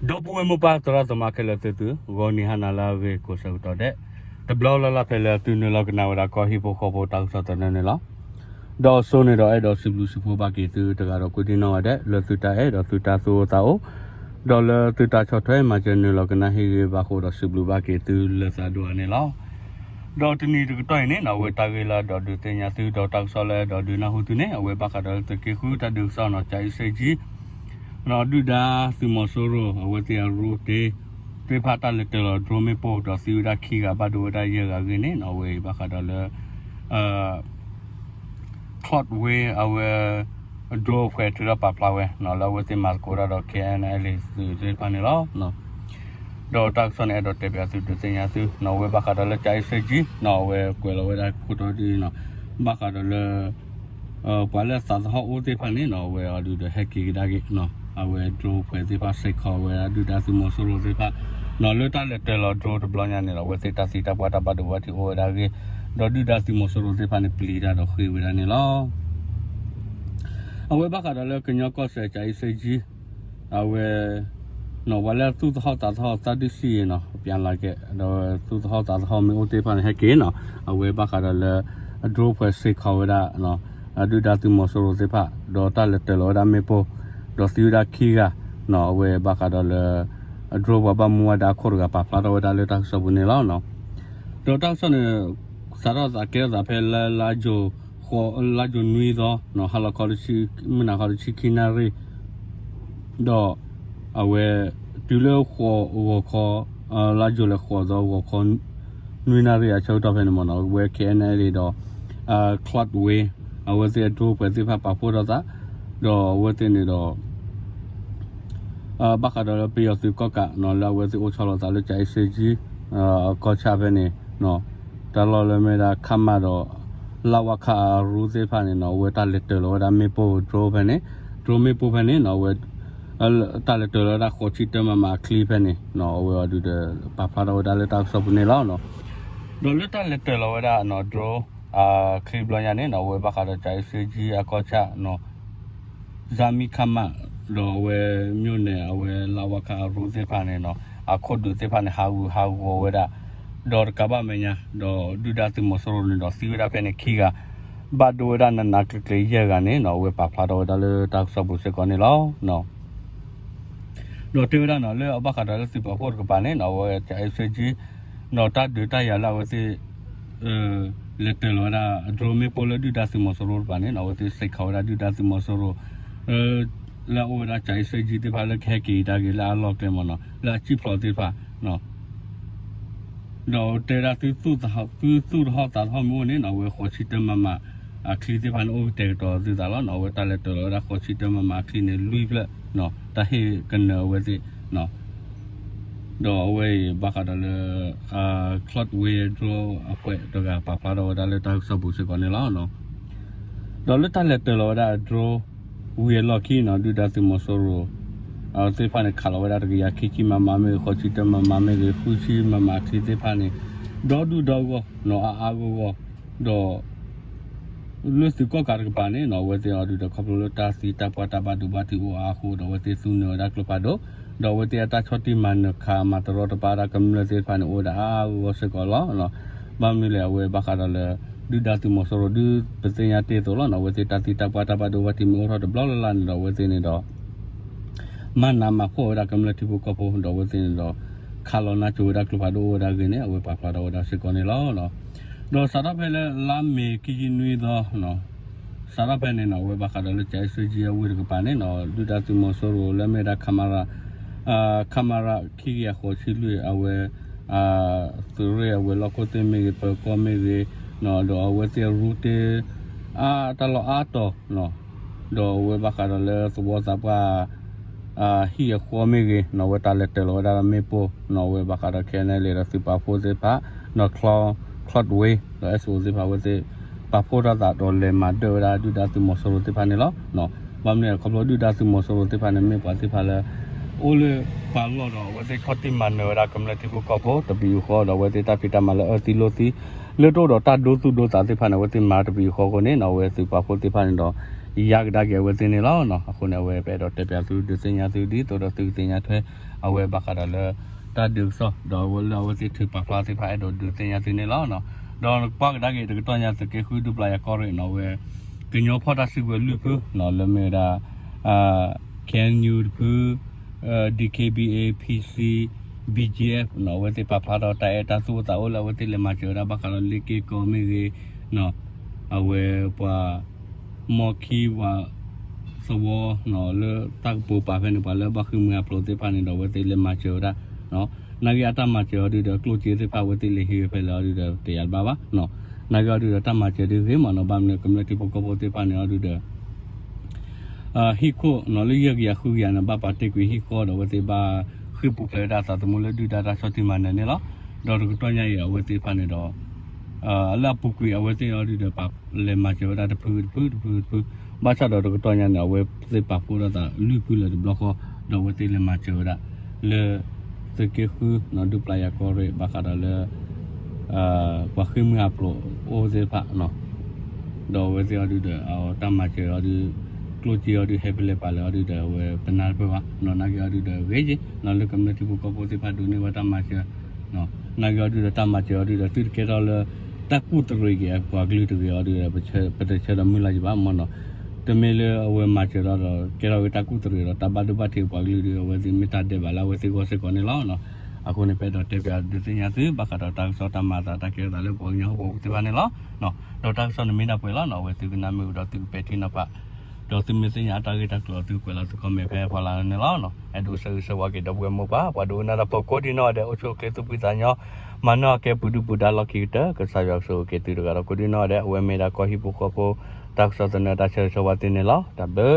ဒီပုၢ်ဝဲၢ်မိၢ်ပၢ်သရၣ်သမါခဲလၢာ်သ့ၣ်သု, ဂီၤနံၤဟါနၤလၢအဂ့ၤကိးဆၢကတီၢ်ဒဲး, တဘျီလၢ်လၢ်ဖဲလၢသုနုာ်လီၤကနၣ်ဝဲဒၣ်ကီၢ်ဟံၣ်ဖိဃီဖိတၢ်ကစီၣ်သနၢၣ်န့ၣ်လီၤ. ဒီးအစိန့ၣ်ဒီးအဲၣ်ဒိးစံးဘျုးစံးဖှိၣ်ဘၣ်က့ၤသုတဂၤဒီးကွံာ်ဒံနီၢ်ဂၤဒဲး လၢသုတၢ်အဲၣ်ဒီးသုတၢ်သူၣ်အိၣ်သးအိၣ်, ဒီးလၢသုတၢ်ဆီၣ်ထွဲမၤစၢၤနုာ်လီၤကနၣ်ဟ့ၣ်ဂ့ၤဘၣ်ဃိဒီးစံးဘျုးဘၣ်က့ၤသုလၢသးဒိၣ်အါန့ၣ်လီၤ. ဒီးတနံၤတကတီၢ်အံၤန့ၣ်နီၢ် အဝဲတၢ်ဂ့ၢ်လၢအဲၣ်ဒိးဒုးသ့ၣ်ညါသု ဒီးတၢ်ကစီၣ်လၢအဲၣ်ဒိးဒုးနၢ်ဟူသုန့ၣ် အဝဲဘၣ်ဃးဒီးလၢသုးက့ဃုတၢ်ဒုးကစီၣ်နီၢ် ကၠၤအ့စ့ကၠံ နီၢ်ဒုၣ်ဒါသုးမီၤစိရိၤ အဝဲသ့ၣ်အရူတ့ သ့ၣ်တဖၣ်တၢ်လဲၤတၢၤလီၤ drone မ့ၣ်ပိၢ် ဒီးသံဝဲဒၣ်ခံဂၤဘၣ်ဒိဝဲဒၣ်ယဲၢ်ဂၤအဂ့ၢ်န့ၣ်နီၢ် အဝဲအံၤဘၣ်ဃးဒီးလၢ Cloud Way အဝဲ drone အဖှဲးထုးထီၣ်ပာ်ဖျါဝဲနီၢ် လၢအဝဲသ့ၣ်မၤသကိးတၢ်ဒီး K N L A သုးသ့ၣ်တဖၣ်န့ၣ်လီၤ. ဒီးတၢ်ကစီၣ်န့ၣ် အဲၣ်ဒိးတဲပၠးသုဒုးသ့ၣ်ညါသုနီၢ် အဝဲဘၣ်ဃးဒီးလၢကၠၤအ့စ့ကၠံနီၢ် အဝဲကွဲးလီၤဝဲဒၣ်ခိၣ်တီဒ်နီၢ် ဘၣ်ဃးဒီးလၢ ပှၤလၢသးသဟီၣ်အိၣ်သ့ၣ်တဖၣ်န့ၣ်နီၢ် အဝဲအီၤဒုးဒီးဟဲက့ၤကဒါက့ၤနီၢ် အဝဲ drone အဖှဲးသ့ၣ်တဖၣ်စ့ၢ်ကီးဝဲဒၣ်ဒုၣ်ဒါသုးမီၤစိရိၤသ့ၣ်တဖၣ်နီၢ် လၢတၢ်လဲၤတၢၤလီၤ drone တဘျီညါန့ၣ်ဒီး အဝဲသ့ၣ်တၢ်သံတၢ်ပှၢ်တၢ်ဘၣ်ဒိဘၣ်ထံးအိၣ်ဝဲဒၣ်အဂ့ၢ် ဒီးဒုၣ်ဒါသုးမီၤစိရိၤသ့ၣ်တဖၣ်န့ၣ် ပျံၤတၢ်ဒီးဃ့ၢ်ဝဲဒၣ်န့ၣ်လီၤ. အဝဲဘၣ်ဃးဒီးလၢကညီကီၢ်စဲၣ် ကၠၤအ့စ့ကၠံ အဝဲ နီၢ် ပှၤလၢသူၣ်သဟီၣ်သးသဟီၣ်သးဒုးစံၣ်နီၢ် ပျံၤလၢကဲ ဒီးသူၣ်သဟီၣ်သးသဟီၣ်မ့ၢ်အိၣ်သ့ၣ်တဖၣ်န့ၣ် ဟဲက့ၤနီၢ် အဝဲဘၣ်ဃးဒီးလၢ drone အဖှဲးစ့ၢ်ကီးဝဲဒၣ် ဒုၣ်ဒါသုးမီၤစိရိၤသ့ၣ်တဖၣ် ဒီးတၢ်လဲၤတၢၤလီၤဝဲဒၣ်မ့ၣ်ပိၢ် ဒီးသံဝဲဒၣ်ခံဂၤနီၢ် အဝဲဘၣ်ဃးဒီးလၢ drone ပှၤဘၣ်မူဘၣ်ဒါအခိၣ်တဂၤပာ်ဖျါထီၣ်ဝဲဒၣ်လၢတၢ်ကစီၣ်ပူၤန့ၣ်လီၤ. ဒီးတၢ်ကစီၣ်န့ၣ် စးထီၣ်သးကဲထီၣ်သးဖဲလါ လါယူၤနွံသီ ဟါလီၤခီ မုၢ်နၤခီတဆံခံနၣ်ရံၣ် ဒီး အဝဲ တုၤလၢဃိးဂီၤခီ လါယူၤလံဃိးသီ ဂီၤခီ နွံနၣ်ရံၣ်အဆၢကတီၢ်ဖဲန့ၣ်မ့ၢ်နီၢ် အဝဲ K N L A ဒီး Cloud Way အဝဲသ့ၣ်အ drone အဖှဲးသ့ၣ်တဖၣ်ပာ်ဖှိၣ်ထီၣ်သး ဒီးအဝဲသ့ၣ်န့ၣ်ဒီး ဘၣ်ဃးဒီးလၢပယီၤသုးကီၣ်ကးနီၢ် လၢအဝဲသ့ၣ်အိၣ်ဆီလီၤသးလၢကၠၤအ့စ့ကၠံ ကီၢ်ဆၣ်ဖဲန့ၣ် တၢ်လီၢ်လၢမ့ၢ်ဒၣ် ခမရ ဒီး လဝခ အရူသ့ၣ်တဖၣ်န့ၣ်နီၢ် အဝဲတၢ်လဲၤတၢၤလီၤဝဲဒၣ်မ့ၣ်ပိၢ် drone ဖဲန့ၣ် drone မ့ၣ်ပိၢ်ဖဲန့ၣ်နီၢ် အဝဲ တၢ်လဲၤတၢၤလီၤဝဲဒၣ်ဃိးဆံတၢမမၤအချံဖဲန့ၣ်နီၢ် အဝဲအီၤဒုးဒီးပာ်ဖျါထီၣ်ဝဲဒၣ်လၢတၢ်ကစီၣ်ပူၤန့ၣ်လီၤ. ဒီးလၢတၢ်လဲၤတၢၤလီၤဝဲဒၣ်နီၢ် drone ချံတဘျီညါန့ၣ်နီၢ် အဝဲဘၣ်ဃးဒီးကၠၤအ့စ့ကၠံအကီၢ်ဆၣ်နီၢ် ဇါမံခမရ ဒီးအဝဲ မြို့နယ် အဝဲ လဝခ အရူသ့ၣ်တဖၣ်န့ၣ်နီၢ် အခိၣ်ဒုးသ့ၣ်တဖၣ်န့ၣ် ဟးဂူာ်ဟးဂီၤဝဲဒၣ် ဒီးတကးဘၣ်မဲာ်ညါ ဒီးဒုၣ်ဒါသုးမီၤစိရိၤန့ၣ်ဒီးသံဝဲဒၣ်ဖဲန့ၣ်ခံဂၤ ဘၣ်ဒိဝဲဒၣ်နးနးကျံၤကျံၤယဲၢ်ဂၤန့ၣ်နီၢ် အဝဲပာ်ဖျါထီၣ်ဝဲဒၣ်လၢတၢ်ကစီၣ်ပူၤစ့ၢ်ကီးန့ၣ်လီၤ. ဒီးတဲဝဲဒၣ်နီၢ် လၢအဘၣ်ဃးဒီးလၢသုးပာ်ဖှိၣ်တကပၤန့ၣ်နီၢ် အဝဲကၠၤအ့စ့ကၠံ ဒီးတၢ်ဒုးတၢ်ယၤလၢအဝဲသ့ၣ် လဲၤတၢၤလီၤဝဲဒၣ် drone မ့ၣ်ပိၢ်လၢဒုၣ်ဒါသုးမီၤစိရိၤတကပၤန့ၣ်နီၢ် အဝဲသ့ၣ်စ့ၢ်ကီးဝဲဒၣ်ဒုၣ်ဒါသုးမီၤစိရိၤ လၢအအိၣ်ဝဲဒၣ်ကၠၤအ့စ့ကၠံသ့ၣ်တဖၣ်လၢကဟဲက့ၤကဒါက့ၤ လၢအလီၢ်ကျဲမ့ၢ်နီၢ် လၢအစံၣ်ဖျိးသ့ၣ်တဖၣ် ဒီးတဲဝဲဒၣ် သုသူၣ်တဟီၣ်သးတဟီၣ်မ့ၢ်အိၣ်န့ၣ်နီၢ် အဝဲဃိးဆံတၢမမၤ အချံသ့ၣ်တဖၣ်န့ၣ်အိၣ်ကတဲာ်ကတီၤသုသးလီၤနီၢ် အဝဲတၢ်လဲၤတၢၤလီၤဝဲဒၣ်ဃိးဆံတၢမမၤအချံန့ၣ် လွံၢ်ဖျၢၣ် တၢ်ဟ့ၣ်ကနၢၤအဝဲသ့ၣ် ဒီးအဝဲအံၤဘၣ်ဃးဒီးလၢ Cloud Way drone အဖှဲးတဂၤပာ်ဖျါထီၣ်ဝဲဒၣ်လၢတၢ်ကစီၣ်ပူၤစ့ၢ်ကီးန့ၣ်လီၤ. ဒီးလၢတၢ်လဲၤတၢၤလီၤဝဲဒၣ် drone ဝံၤအလီၢ်ခံနီၢ် ဒုၣ်ဒါသုးမီၤစိရိၤ သ့ၣ်တဖၣ်န့ၣ် ခးလီၤဝဲဒၣ်တကယၤခံဆံမမမ့ၢ်ဂ့ၤ ဃိးဆံတၢမမမ့ၢ်ဂ့ၤ ဃုဆံမမအချံသ့ၣ်တဖၣ်န့ၣ် ဒီဒူၣ်ဒီဂီၢ်နီၢ် အါအါဂီၢ်ဂီၢ် ဒီး လၢသုးကီၣ်ကးတကပၤန့ၣ်နီၢ် အဝဲသ့ၣ်အီၤဒုးဒီးခီဖျိလၢတၢ်သံတၢ်ပှၢ်တၢ်ဘၣ်ဒိဘၣ်ထံးအိၣ်အါအဃိ ဒီးအဝဲသ့ၣ်သူနုာ်ဝဲဒၣ်ကျိဖးဒိၣ် ဒီးအဝဲသ့ၣ်အတၢ်ဆီၣ်တံၢ်မၤနၢၤခးမၤတရီတပါတၢ်ကမျၢၢ်သ့ၣ်တဖၣ်န့ၣ် အိၣ်ဝဲဒၣ်အါအါဂီၢ်ဂီၢ်စ့ၢ်ကီးလီၤ. ဘၣ်မနုၤလဲၣ် အဝဲဘၣ်ဃးဒီးလၢ ဒုၣ်ဒါသုးမီၤစိရိၤ ဒ်ပသ့ၣ်ညါတ့ၢ်အသိးလီၤနီၢ် အဝဲသ့ၣ်တၢ်သံတၢ်ပှၢ်တၢ်ဘၣ်ဒိဘၣ်ထံးမ့ၢ်အိၣ်ထီၣ်တဘျီလၢ်လၢ်န့ၣ်ဒီး အဝဲသ့ၣ်န့ၣ်ဒီး မၤနးမၤဖှီၣ်ဝဲဒၣ်ကမျၢၢ်ထံဖိကီၢ်ဖိ ဒီးအဝဲသ့ၣ်န့ၣ်ဒီး ခးလီၤနါစိၤဝဲဒၣ်ကျိဖးဒိၣ်အိၣ်ဝဲဒၣ်အဂ့ၢ်န့ၣ် အဝဲပာ်ဖျါထီၣ်ဝဲဒၣ်စ့ၢ်ကီးန့ၣ်လီၤ. ဒီးစးထီၣ်ဖဲလၢလါမ့ၤခံဆံနွံသီ စးထီၣ်ဖဲန့ၣ်နီၢ် အဝဲဘၣ်ဃးဒီးလၢကၠၤအ့စ့ကၠံအဝ့ၢ်တကပၤန့ၣ်နီၢ် ဒုၣ်ဒါသုးမီၤစိရိၤလၢအမ့ၢ်ဝဲဒၣ် ခမရ ခမရ ခံကယၤဃိးဆံလွံၢ် အဝဲ သုးရ့ၣ်အဝဲလီၢ်ခိၣ်သ့ၣ်မ့ၢ်ဂ့ၤ ပၢၤကီၢ်မ့ၢ်ဂ့ၤ ဒီးအဝဲသ့ၣ်ရူတ့ အါတၢ်လီၢ်အါတီၤ ဒီးအဝဲဘၣ်ဃးဒီးလၢသဝီသးပှၢ် ဟံၣ်အဃီမ့ၢ်ဂ့ၤနီၢ် အဝဲတၢ်လဲၤတၢၤလီၤဝဲဒၣ်မ့ၣ်ပိၢ်နီၢ် အဝဲဘၣ်ဃးဒီး ခဲန့ၣ်လံဒီးသုးပာ်ဖှိၣ်သ့ၣ်တဖၣ် နီၢ် Cloud Way ဒီး S O သ့ၣ်တဖၣ် အဝဲသ့ၣ် ပာ်ဖှိၣ်ထီၣ်သးဒီးလဲၤမၤဒၢၣ်ဝဲဒၣ် ဒုၣ်ဒါသုးမီၤစိရိၤသ့ၣ်တဖၣ်န့ၣ်လီၤ. ဘၣ်မနုၤလဲၣ် ခီဖျိဒုၣ်ဒါသုးမီၤစိရိၤသ့ၣ်တဖၣ်န့ၣ် မ့ၢ်ပှၤသ့ၣ်တဖၣ်လၢ အိၣ်လၢပှၤလီၢ်ဒီး အဝဲသ့ၣ်ဆီၣ်တံၢ်မၤနၢၤဝဲဒၣ်ကမျၢၢ်ထံဖိကီၢ်ဖိ တပယူာ်ဃီ ဒီးအဝဲသ့ၣ်တၢ်ဖံးတၢ်မၤလၢအၢသံလိာ်သံ လၢတအိၣ်ဒီးတၢ်ဒိသူၣ်ဒိသးသ့ၣ်တဖၣ်န့ၣ် အဝဲသ့ၣ်မၤတပယူာ်ဃီအဃိန့ၣ်နီၢ် အဝဲသုးပာ်ဖှိၣ်သ့ၣ်တဖၣ်န့ၣ်ဒီး ယါကဒါက့ၤအဝဲသ့ၣ်န့ၣ်လီၤ. အဃိန့ၣ် အဝဲပအဲၣ်ဒိးတဲပၠးသုဒုးသ့ၣ်ညါသုဒ်သိးဒီးသုကသ့ၣ်ညါထွဲ အဝဲဘၣ်ဃးဒီးလၢ တၢ်ဒုးကစီၣ် ဒီးအဝဲလၢအဝဲသ့ၣ်ထုးပာ်ဖျါသ့ၣ်တဖၣ် အဲၣ်ဒိးဒုးသ့ၣ်ညါသုန့ၣ်လီၤ. ဒီးကွၢ်ကဒါက့ၤတကတီၢ်ညါ သုးက့ဃုဒူပျၢ်ယၤကီၢ်ရ့ၣ်န့ၣ် အဝဲ ကညီဖီၣ်တၢ်စုကဝဲၤလွံၢ်ဖု လၢမ့ၢ်ဝဲဒၣ် KNU တဖု DKBA PC BGF န့ၣ် အဝဲသ့ၣ်ပာ်ဖျါထီၣ်တၢ်အဲၣ်တၢ်သူၣ်အိၣ်သးအိၣ်လၢအဝဲသ့ၣ်လဲၤမၤစၢၤဝဲဒၣ် ဘၣ်ဃးဒီးလ့က့ကီၢ်မ့ၢ်ဂ့ၤ အဝဲပှၤ မီၢ်ခံဝၤသဝီ လၢတၢ်ကပိာ်ပာ်ဖဲန့ၣ် ပှၤလၢဘၣ်ဃ့ၢ်မှံဟးဖျိးသ့ၣ်တဖၣ်န့ၣ်ဒီး အဝဲသ့ၣ်လဲၤမၤစၢၤဝဲဒၣ် နာ်က့အတၢ်မၤစၢၤအီၤဒုဒီး ကျိၣ်စ့သ့ၣ်တဖၣ် အဝဲသ့ၣ်လဲၤဟံးဝဲဖဲလဲၣ်အီၤဒုဒီး တယာ်တဘၣ်ဘၣ်. နာ်က့အီၤဒုဒီး တၢ်မၤစၢၤဒုဂ့ၤမးနီၤ ဘၣ်မနုၤကမျၢၢ်ထံဖိကီၢ်ဖိသ့ၣ်တဖၣ်န့ၣ်အီၤဒုဒီး ဟံၣ်ခိၣ်န့ၣ် လၢယဲၢ်ကယၤဃုကယၤန့ၣ် ဘၣ်ပာ်တ့ၢ်ကွံာ်ဟံၣ်ဃီဒီး အဝဲသ့ၣ်ဘၣ်ဃ့ၢ်ပူၤဖျဲးဝဲဒၣ်အသးသမူလၢဒုၣ်ဒါတၢ်ဆီၣ်တံၢ်မၤနၢၤန့ၣ်လီၤ. ဒီးတကတီၢ်ညါအံၤ အဝဲသ့ၣ်တဖၣ်န့ၣ်ဒီး လၢအပူၤကွံာ်အဝဲသ့ၣ်အီၤဒုဒီး ပာ်လဲၤမၤစၢၤဝဲဒၣ်တဖုတဖုတဖုတဖု ဘၣ်ဆၣ်ဒီးတကတီၢ်ညါန့ၣ် အဝဲသ့ၣ်ပာ်ဖှိၣ်ထီၣ်သးလွံၢ်ဖုလၢၤတဘျီဃီ ဒီးအဝဲသ့ၣ်လဲၤမၤစၢၤဝဲဒၣ် လၢ သုးက့ဃု ဒူပျၢ်ယၤကီၢ်ရ့ၣ် ဘၣ်ဃးဒီးလၢ ပှၤဃ့ၢ်မှံဟးဖျိးအိၣ်သ့ၣ်တဖၣ် ဒီးအဝဲသ့ၣ်အီၤဒုဒီး တၢ်မၤစၢၤအီၤဒု ကျိၣ်စ့အီၤဒု ဟဲဖဲလဲၣ်ပာ်လဲၣ်အီၤဒုဒီး အဝဲပနၢ်တပၢၢ်ဘၣ် နာ်က့အီၤဒုဒီးဂ့ၤက့ၤ လၢကမျၢၢ်ထံဖိကီၢ်ဖိသ့ၣ်တဖၣ်ဒိးန့ၢ်ဝဲတၢ်မၤစၢၤ နာ်က့အီၤဒုဒီးတၢ်မၤစၢၤအီၤဒုဒီး သုတကဲထီၣ်လၢ တၢ်ကူၣ်တရံးက့ၤအပှၤကလုာ်တဂ့ၤအီၤဒုဒီး ပတဆၢဒီးမုၢ်လၢ်ယဘၣ်မနီၤ တမ့ၢ်လၢအဝဲမၤစၢၤဒီး ကဲထီၣ်ဝဲတၢ်ကူၣ်တရံးဒီး တၢ်ဘၣ်ဒိဘၣ်ထံးအပှၤကလုာ်ဒု အဝဲသ့ၣ်မ့ၢ်တၢ်ဒဲးဘးလၢအဝဲသ့ၣ်ဂီၢ်စ့ၢ်ကီးန့ၣ်လီၤ. အဃိန့ၣ် ပအဲၣ်ဒိးတဲပၠးဒုးသ့ၣ်ညါသု ဘၣ်ဃးဒီးတၢ်ကစီၣ်တၢ်မၤအသးတၢ်ကဲထီၣ်သးလၢပှၤကညီဟီၣ်ကဝီၤပူၤသ့ၣ်တဖၣ်န့ၣ်လီၤ. ဒီးတၢ်ကစီၣ်န့ၣ်မ့ၢ်ဒၣ်ပှဲၤလီၤနီၤ အဝဲသုကနၣ်မ့ၢ်ဝံၤဒီးသုကပဲာ်ထံနီၤဖး ဒီးသုမ့ၢ်သ့ၣ်ညါအတၢ်ဂ့ၢ်တၢ်ကျိၤသုကွဲးလီၤသု comment ဖဲအဖီလာ်န့ၣ်လီၤ. အဲၣ်ဒိးဆၢဂ့ၤဆၢဝါက့ၤဒီပုၢ်ဝဲၢ်မိၢ်ပၢ် ပှၤဒိကနၣ်တၢ်ဖိကိးဒံနီၢ်ဂၤဒဲး အိၣ်ဆူၣ်အိၣ်ချ့သူၣ်ဖှံသးညီ မၤနၢၤအီၣ်ကဲပှၤဒုၣ်ပှၤဒါလီၢ်ခံကတၢၢ် ကစၢ်ယွၤကဆိၣ်ဂ့ၤက့ၤသုတဂၤဒီးကိးဒံနီၢ်ဂၤဒဲး အဝဲမ့ၢ်ဒၣ်ကီၢ်ဟံၣ်ဖိဃီဖိ တၢ်ကစီၣ်သနၢၣ်တၢ်ဆၢဂ့ၤဆၢဝါသုန့ၣ်လီၤ. တၢ်ဘျုး